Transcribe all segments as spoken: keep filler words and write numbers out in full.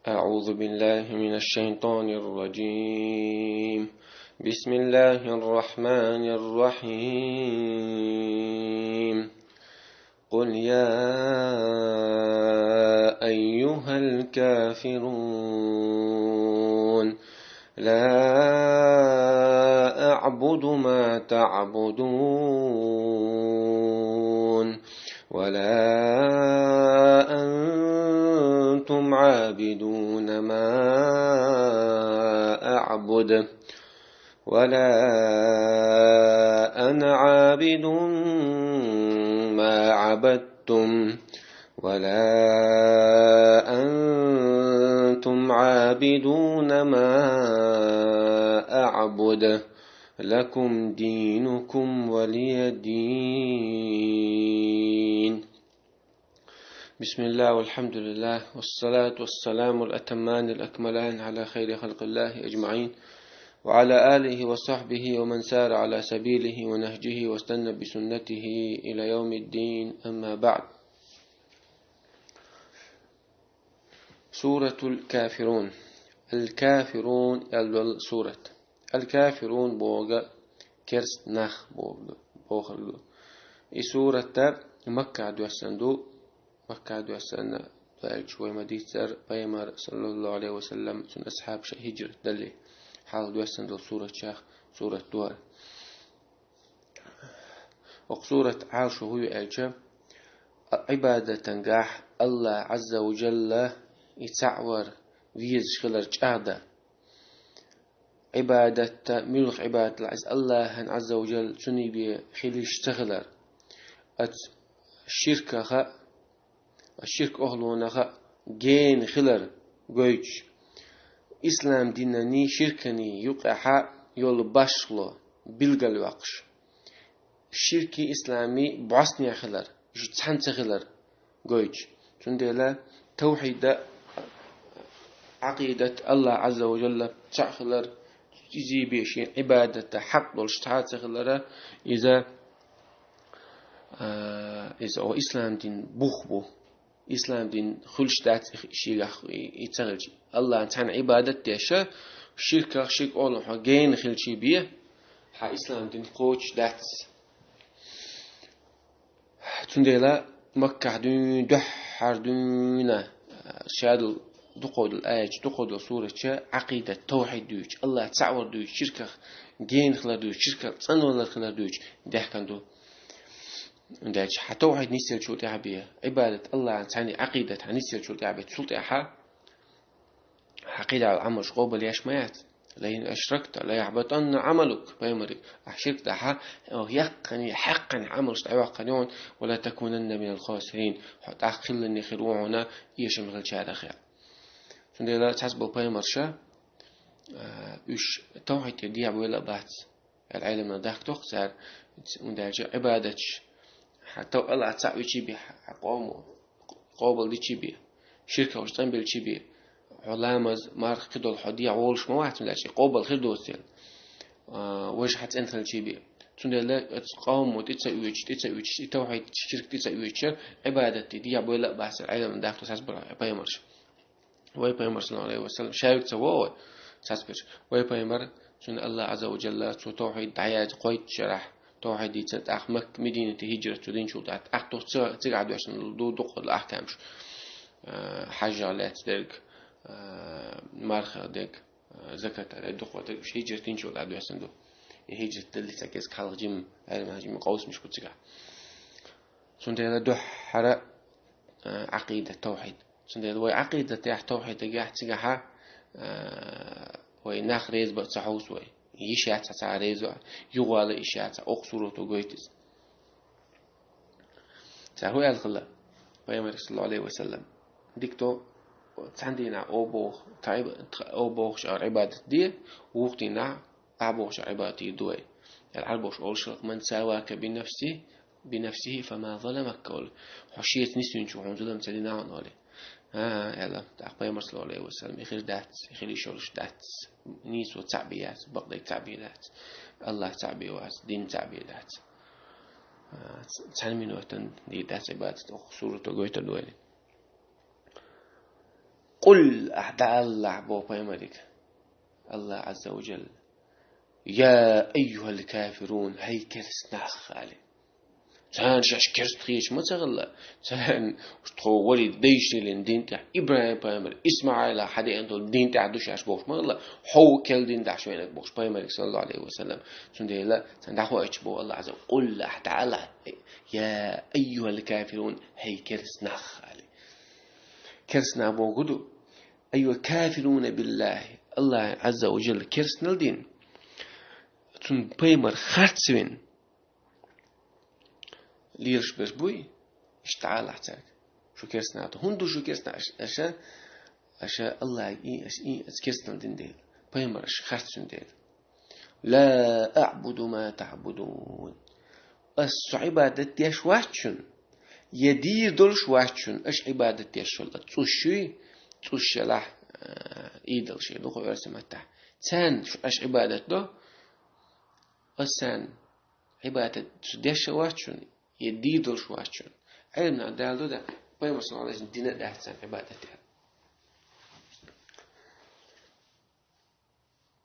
أعوذ بالله من الشيطان الرجيم. بسم الله الرحمن الرحيم. قل يا أيها الكافرون، لا أعبد ما تعبدون، ولا أنتم عابدون ما أعبد، ولا أنا عابد ما عبدتم، ولا أنتم عابدون ما أعبد، لكم دينكم ولي دين. بسم الله والحمد لله والصلاة والسلام الأتمان الأكملان على خير خلق الله أجمعين، وعلى آله وصحبه ومن سار على سبيله ونهجه واستنى بسنته إلى يوم الدين، أما بعد. سورة الكافرون. الكافرون ял дола сурат. الكافرون бохург керста нах бохург ду, бохург ду. И сурат Маккахь доьссина ду, Маккахь доьссина ду аьлча вай ма-дийццара, пайхамар, саллаллаху Ӏалайхи ва саллам, цуьнан асхьабаша хӀижрат дале, хьалха доьссина долу суратех сурат ду хӀара. Оцу сурат Ӏалашо хӀун ю аьлча, Ӏибадатан гахь АллахӀ Ӏазза ва Жалла и цхьаъ вар везаш хилар чӀагӀдан. Ӏибадатта, муьлха Ӏибадат лаьцна АллахӀан Ӏазза ва Жалла, цуьнан бен хила йиш ца хилар. Оцу ширкаха, ширк охӀлунаха гена хилар гойтуш. Ислам динаний ширканий юкъехьа йолу башхало билгалвоккхуш. Ширкий исламий бӀостанехь хилар, уьш цхьаьна ца хилар гойтуш. Цундела тавхьида, Ӏакъидат, АллахӀ Ӏазза ва Жалла цхьаъ хилар, иза бен шен Ӏибадатта хьакъ долуш цхьа а ца хилара, иза, а, иза о ислам дин бух бу. Ислам дин хуьлуш дац и шегахь и, и ца хилча. АллахӀан цхьаьна Ӏибадат деш, ширках, ширк олу хьо гена хилчий бен, хьан ислам дин кхочуш дац. Цундела Маккахь дуьйна, дуьххьара дуьйна, шадолу дукхах долу аяташ, дукхах долу сураташ Ӏакъидат, тавхьид дуьйцуш, АллахӀ цхьаъ вар дуьйцуш, ширках гена хилар дуьйцуш, ширках цӀанвалар хилар дуьйцуш даьхкина ду. Дальше, хьан тавхьид нисъеллачул тӀаьхьа бен, Ӏибадат АллахӀан цхьаьна, Ӏакъидат хьан нисъеллачул тӀаьхьа бен, цул тӀаьхьа хьан кхидӀа Ӏамалш къобалъеш ма яц. «Лаин ашракта лаяхьбатанна Ӏамалук», пайхамарга, ахь ширк дахь, яхкхьана, хьаькхна Ӏамалш дӀайоккхур ю хьуна, «ва латакунанна минал хасирин», хьо тӀаккха хиларна хир ву хьуна эшам хиллачарах. Цундела цхьацца болу пайхамарша, а, уьш тавхьид тӀера дехьабевлла а бац. Аьлла, Ӏеламнаха дахкадоккху цара, хӀунда аьлча Ӏибадаташ, хьан тов АллахӀ цхьаъ вичий бен, хьан къомо къобалдичий бен, ширках уьш цӀанбелчий бен, хьо ламаз, марха, кхидолу хьо дехьа волуш ма вац, хӀунда аьлча и къобал хир доцу дела. А, важа хьан цӀена хилчий бен. Цундела оцу къомо тӀе ца оьцуш, тӀе ца оьцуш, и тавхьид, ширк тӀе ца оьцуш, Ӏибадат тӀе дехьабевлла а бац, Ӏеламнаха дахкадо цхьацца болу пайхамарша. Вай пайхамар, саллаллаху Ӏалайхи ва саллам, шаверг ца вогӀу вай, цхьацца берш. Вай пайхамар, цунна АллахӀ Ӏазза ва Жалла цо тавхьид дӀаяздина кхойттачу шарахь, тавхьид дийцина, тӀаккха Макка, Мединате хӀижрат цо динчул тӀаьхьа, тӀаккха цо цигахь доьссина ду дукхах долу ахкамаш. А, хьажжах лаьцна дерг, а, мархах дерг, а, закатах дерг, дукхах дерг, уьш хӀижрат динчул тӀаьхьа доьссина ду. И хӀижрат даллалц цхьа кӀезиг хьалха жимма, Ӏеламнаха жимма къовсамаш бу цигахь. Цундела дуьххьара, а, Ӏакъидат, тавхьид. Цундела вай Ӏакъидатехь, тавхьидагахь цигахьа, а, вай нах реза бан ца хьовсу вай. Йиш яц цхьа реза а, юхавала йиш яц цхьа, окху сурато гойту иза. Цара хӀун аьлла хилла пайхамарга, саллаллаху Ӏалайхи ва саллам? Дика ду, цхьана дийнахь о боху, тхьа Ӏиба-, тхьа о бохуш а Ӏибадат де, вукху дийнахь ахь бохуш а Ӏибадат дийр ду вай. Аьлла, Ӏарбоша олуш хилла: «Ман савака би нафси, би нафсихи фама заламак», олу. Хьо шеца нисвинчо хьуна зулам ца дина хьуна, олий. А, аьлла, тӀаккха пайхамар, саллаллаху Ӏалайхи ва саллам, и хир дац, и хила йиш йолуш дац. Нийсо цхьаъ бен яц, бакъдерг цхьаъ бен дац. АллахӀ цхьаъ бен вац, дин цхьаъ бен дац. А, ц-, цхьана минотана дийр дац Ӏибадат, окху сурато гойтур ду вайна. قل, ахь дӀаалалахь, боху пайхамарга, Аллах Азза ва Жалла: يا أيها الكافرون, хӀай керста нах, али. Царна шаьш керста хеташ ма ца хилла, царна тхо вале дайшнилин дин тӀехь, ИбрахӀим пайхамар, ИсмаӀила хьадеана долу дин тӀехь ду шаьш бохуш ма хилла, хьо керла дин тӀехь шу веанарг бохуш пайхамарга, саллаллаху Ӏалайхи ва саллам. Цундела царна дӀахоуьйтуш боху Аллах Азза: قل, ахь дӀаалалахь, يا أيها الكافرون, хӀай керста нах, али. Керста нах бохург хӀун ду? أيها الكافرون بالله, Аллах Азза ва Жалла керстанал дина, цуьнан пайхамар харц вина лелаш берш буй, иштта дӀаалалахь цаьрга. Шу керста нах ду. ХӀунда ду шу керста нах? Аша, аша, аша Аллахьга и, аша и, аша керстанал дина дела, пайхамар аша харц вина дела. لا أعبد ما تعبدون. Ас цу Ӏибадат деш вац шуна, я дийр долуш вац шуна, аша Ӏибадат деш йолу оцу цӀуш юй, цӀуш ялахь, а, идолаш ду кху оьрсийн маттахь. Царна шу аша Ӏибадат до, ас царна Ӏибадат цу деш а вац шуна, я дийр долуш вац шуна. Ӏилманах даладо дан, пайхамар, саллаллаху Ӏалайхи ва саллам, дина дац царна Ӏибадат ян.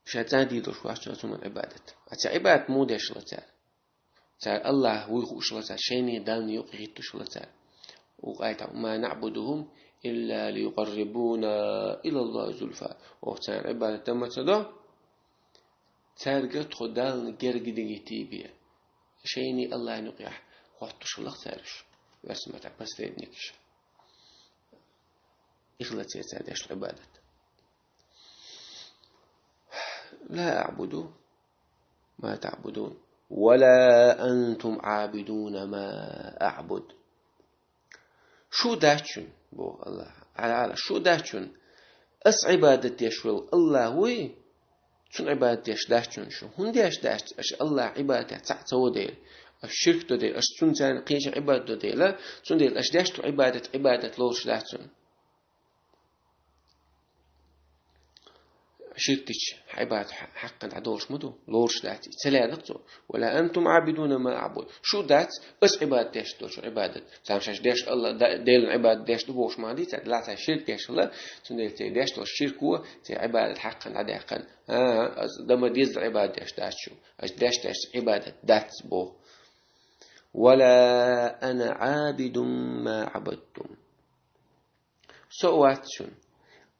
Ша царна дийр долуш вац шуна цуьнан Ӏибадат. А церан Ӏибадат муха деш хилла цара? Цара Аллах вуй хууш хилла цара, шайна Далла юкъахӀиттош хилла цара. Вукху аятехь: ما نعبدهم إلا ليقربونا إلى الله زلفى. Оха царна Ӏибадат дан ма ца до, цаьрга тхо Далла герга дигийтий бен. Шайна Аллахьна юкъахь хӀоттош хилла цара уьш. Оьрсийн маттахь посредникаш. Ихлас яц цара деш Ӏибадат. لا أعبد ما تعبدون ولا أنتم عابدون ما أعبد. Шу дац шуна, боху Аллах, Ӏала, Ӏала, шу дац шуна, ас Ӏибадат деш волу Аллах вуй, цунна Ӏибадат деш дац шуна шу. ХӀунда деш дац аша Аллах Ӏибадатехь цхьаъ ца во дела, аша ширк до дела, аша цунна царна кхечанна Ӏибадат до дела, цундела аша деш ду Ӏибадат, Ӏибадат лоруш дац цунна. Ширк дича, хьан Ӏибадат хьаккхана дӀадолуш ма ду, лоруш дац, и ца лаьрнакх цо. ولا أنتم عابدون ما أعبد. Шу дац, ас Ӏибадат деш долчу Ӏибадат. Царна шаьш деш Алла, да-, Делан Ӏибадат деш ду бохуш ма ду цара, делахь цара ширк деш хилла, цундела церан деш долу ширко церан Ӏибадат хьаккхана дӀадаьккхина. ХӀан, ас дан ма деза Ӏибадат деш дац шу. Ас деш деш Ӏибадат дац боху. ولا أنا عابد ما عبدتم. Со а вац шуна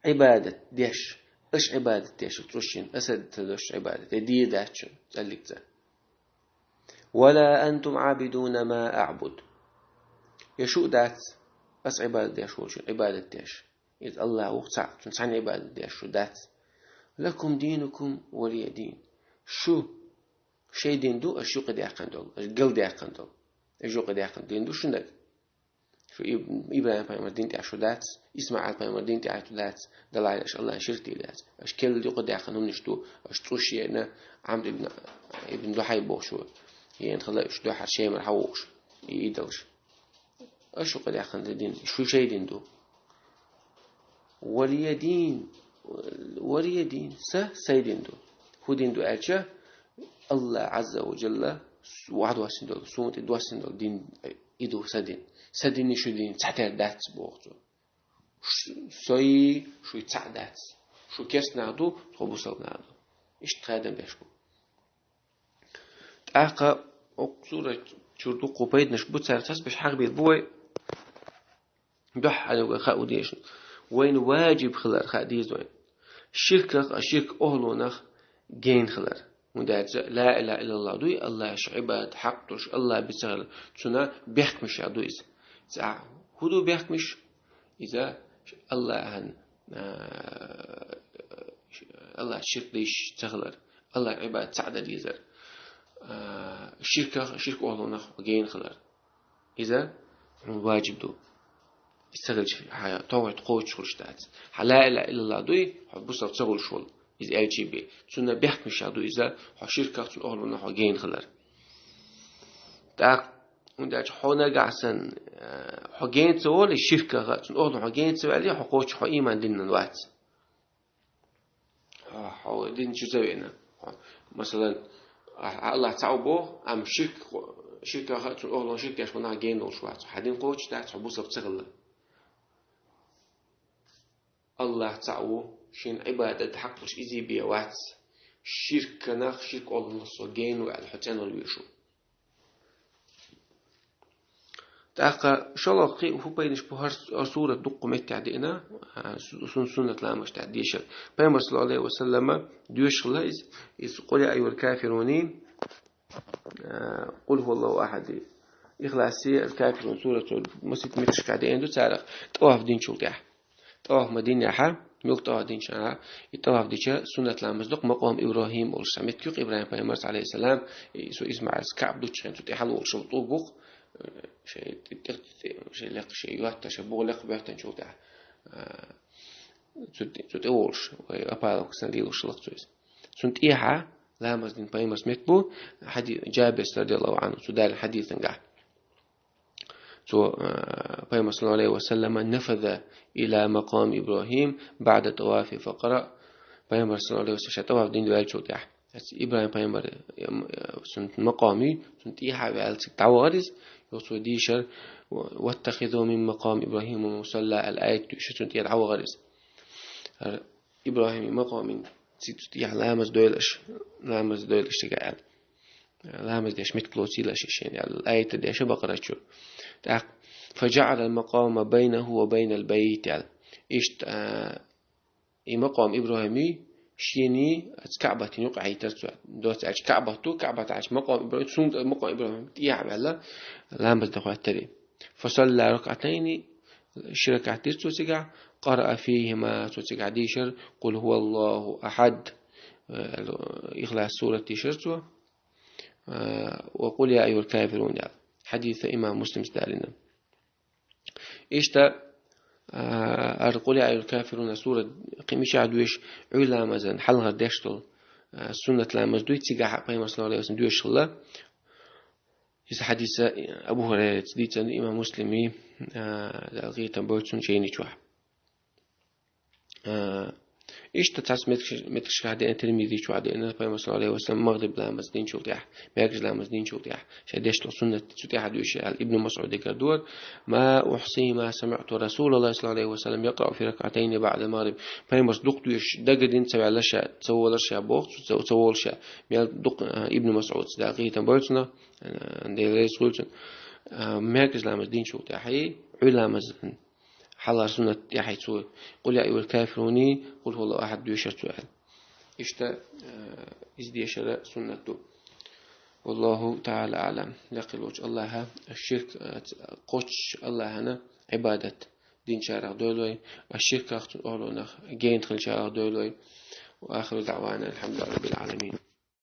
Ӏибадат деш, аша Ӏибадат деш, цу шина аса ца деш Ӏибадат, я дийр дац шуна, цӀаллиг цӀа. ولا أنتم عابدون ما أعبد. Я шу а дац, аса Ӏибадат деш волчун Ӏибадат деш. Иза Аллах ву цхьаъ, цунна цхьаьна Ӏибадат деш шу дац. لكم دينكم ولي دين. Шу, шайн дин ду, аша юкъадаьккхина долу, аша галдаьккхина долу. Аша юкъадаьккхина дин ду шуна. Шу Иб-, ИбрахӀим пайхамар дин тӀехь шу дац, ИсмаӀил пайхамар дин тӀехь шу дац, далахь аша Аллахьна ширк дийр дац. Аша керла юкъадаьккхина хӀуманаш ду, аша цӀуш еана, Ӏамр ибн, ибн Лухьай бохуш ву. Еана хила уьш дуьхьара Шемара хьан вохуш, и идолаш. Аша юкъадаьккхина дин, шу шайн дин ду. ولي دين, ولي دين, са, сайн дин ду. ХӀун дин ду аьлча, Аллах Азза ва Жалла вахьа доссина долу, суна тӀе доссина долу дин, и ду сан дин. Сан динний шун динний цхьатерра дац, боху цо. Ш-, сой, шуй цхьаъ дац. Шу керста нах ду, тхо бусалба нах ду. Иштта хадам беш бу. ТӀаккха окху сурат чуьра дуккха пайданаш бу, цара тасбиш хьахбийр бу вай. Дуьххьара вай хаа дезаш. Вайна ваджиб хилар хаа деза вайна. Ширках а, ширк охьлонах гена хилар. ХӀунда аьлча ла илаха иллаллах дуй, Аллах шу Ӏибадат хьакъ долуш, Аллах бицахьара, цуьнан бехкамаш ду иза. Цхьа хӀун ду бехкамаш? Иза Аллахьан, а, Аллах ширк деш ца хилар. Аллах Ӏибадат цхьаъ дан дезар. А, ширках, ширк охьлонах гена хилар. Иза хьуна ваджиб ду. Иза ца хилча, хьан тавхьид кхочуш хуьлуш дац. Хьан ла илаха иллаллах дуй, хьо бусалба ца хуьлуш волу. Иза аьлчий бен. Цунна бехкамаш ду иза, хьо ширках, цуьнан охьалонах хьо гена хилар. ТӀаккха, хӀунда аьлча хьо нагахь санна, э, хьо гена ца волий ширках, цуьнан охьалонах хьо гена ца ваьллий, хьо кхочуш хьо ийман динан вац. Хьо, хьо дин чу ца веана. Хьо, масалан, а-, Аллах цхьаъ ву боху, амма ширк, ширках а, цуьнан охьалонах ширк деш волу нах гена долуш вац. Хьан дин кхочуш дац, хьо бусалба ца хилла. Аллахь цхьаъ ву, шен Ӏибадат хьакъ луш изий бе вац, ширканах, ширк оллунах со гена ву аьлла, хьо цӀенвала везаш ву. ТӀаккха шолгӀа кхы а хӀу пайнаш бу хӀара с-, хӀара сурат дуккха меттехь деана, а, су-, сун-, суннат ламазаш тӀехь дешар. Пайхамар, саллаллаху Ӏалайхи ва саллама, доьшуш хилла иза, иза «Къул я айюхал кафируни», а, «Къул хӀу Аллаху ахьади», «Ихласи», «Аль-Кафирун» сурат, масийтта метташкахь деана ду царах, тӀаваф динчул тӀехь. ТӀаваф ма динехь, муьлхха тӀаваф динчахь, и тӀаваф дича суннат ламаз ду-кх, макъам ИбрахӀим олуш цхьа меттиг ю-кх, ИбрахӀим пайхамарца, Ӏалайхиссалам, и цу иза ма Ӏарз, КаӀба дуччахьана цу тӀехьа лоруш йолу тӀулг бу-кх, э, шайн тӀе-, тӀе-, тӀе-, шайн лекха, шайн йоттар, шайн богӀу лекха боьттинчул тӀехьа, э, цу тӀе-, цу тӀе волуш, вай апалаксан лелош хилла-кх цо иза. Цунна тӀехьа ламаз дина пайхамарца меттиг бу, хьади-, Джабирца, радияллаху Ӏанху, цо далийна хьадисангахь. Цо, э, пайхамар, саллаллаху Ӏалайхи ва саллама, «نفذ إلى مقام إبراهيم بعد الطواف فقرأ». Пайхамар, саллаллаху Ӏалайхи ва саллам, ша тӀаваф дина ваьллачул тӀехьа, аса ИбрахӀим пайхамар, э, м-, э, цуьнан макъаме, цунна тӀехьа ваьлла цига дӀавахара иза, юха цо дийшар: «واتخذوا من مقام إبراهيم مصلى», аьлла аят доьшуш цунна тӀера дӀавахара иза. ХӀара ИбрахӀиман макъамин цига цу тӀехьа ламаз дойла аша, ламаз дойла аша цигахь аьлла. Ламаз деш меттиг лоцийла аша шена аьлла, аят деша Бакъара чу. ТӀаккха: «فجعل المقام بينه وبين البيت», аьлла. Иштта, а, и макъам ИбрахӀимий, шений, аса КаӀбатан юкъа хьийтар цо. Доцца аьлча КаӀбат ду, КаӀбат аьлча макъам ИбрахӀим, цунна макъам ИбрахӀим тӀехьа ваьлла, ламаз дан хӀоьттира. «فصلى ركعتين», ши ракаӀат дира цо цигахь, «قرأ فيهما», цо цигахь дийшар: «قل هو الله أحد», э, Ихлас сурат дийшар цо, э, «وقل يا أيها الكافرون», аьлла. Хьадис имам Муслимс далийна. Иштта, э, хӀара «قل يا أيها الكافرون» сурат кхин мичахь доьшу, Ӏуьйра ламазан хьалхара деш долу, э, суннат ламаз дуй, цигахь пайхамар, саллаллаху Ӏалайхи ва саллам, доьшуш хилла. Иза хьадис Абу ХӀурайраца дийцина, имам Муслимий, а, Дала къинхетам бойла цунна, жайни чохь. А, иштта цхьацца меттигаш-, меттигашкахь деана, Тирмизи чохь деана, пайхамар, саллаллаху Ӏалайхи ва саллам, магӀриб ламаз динчул тӀехьа, маьркӀажа ламаз динчул тӀехьа, шайн деш долу суннат цу тӀехьа доьшу аьлла, Ибн МасӀудагара дора: «ما أحصي ما سمعت رسول الله صلى الله عليه وسلم يقرأ في ركعتين بعد المغرب». Пайхамарца дукха доьшуш дагадина ца ваьлла ша, ца волура ша боху, ца, ца волура ша. Мел дукха, а, Ибн МасӀудца, Дала къинхетам бойла цунах, а, Дела реза хуьлда цунна, а, маьркӀажа ламаз динчул тӀаьхьа, Ӏуьйра ламазан хьалхара суннат тӀаьхьа цо «قل يا أيها الكافرون», «قل هو الله أحد» доьшура цо аьлла. Иштта, а, иза дешара суннат ду. والله تعالى أعلم. Лекха волчу Аллаха, ширк, а, кхоччуш Аллахана Ӏибадат динчарах дойла вай, а ширках, цуьнан охӀланах гена хилчарах дойла вай. وآخر دعوانا أن الحمد لله رب العالمين.